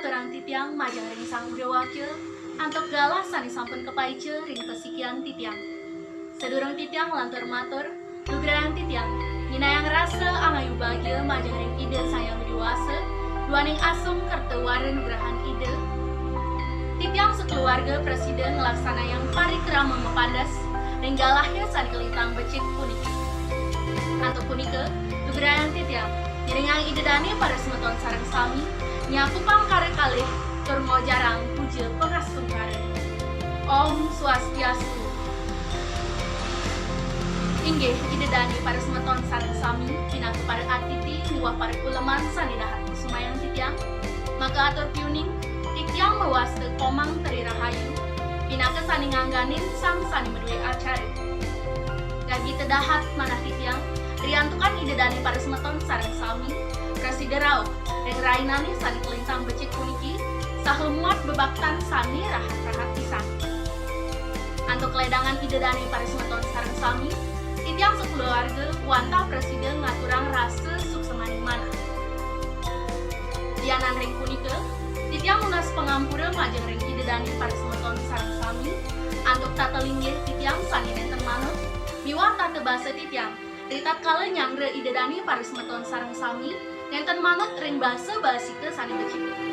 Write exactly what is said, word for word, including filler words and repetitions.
Ngaturang titiang majeng ring Sang Wirawaca antuk galah sane sampun kapaica ring pasikian titiang. Sadurung titiang nglantur matur, lugrayang titiang nyinahang rasa angayu bagia majeng ring Ida Sang Hyang Widi Wasa, duaning asung kerta wara nugrahan Ida. Titiang sakeluarga prasida nglaksanayang parikrama mapandes ring galahya sane kalintang becik puniki. Antuk punika, lugrayang titiang ngiringang Ida dane para semeton sareng sami nyapukang kara kalih tur ngojarang puja pangastungkara. Om Swastiastu. Inggih, Ida dane para semeton sareng sami, pinaka para atiti miwah para uleman sane dahat kusumayang titiang, maka atur piuning, titiang mawasta Komang Tri Rahayu, pinaka sane ngangganin sang sane madue acara. Gargita dahat manah titiang, riantukan Ida dane para semeton sareng sami, prasida rauh ring rainane sane kalintang becik puniki, saha muat bebaktan sane rahat-rahat pisan. Antuk kaledangan Ida dane para semeton sareng sami, titiang sakeluarga wantah prasida ngaturang rasa suksmaning manah. Lianan ring punika, titiang nunas pangampura majeng ring Ida dane para semeton sareng sami, antuk tata linggih titiang sane nenten manut, miwah tata basa titiang, ritatkala nyanggra Ida dane para semeton sareng sami, nenten manut ring basa basita sane becik.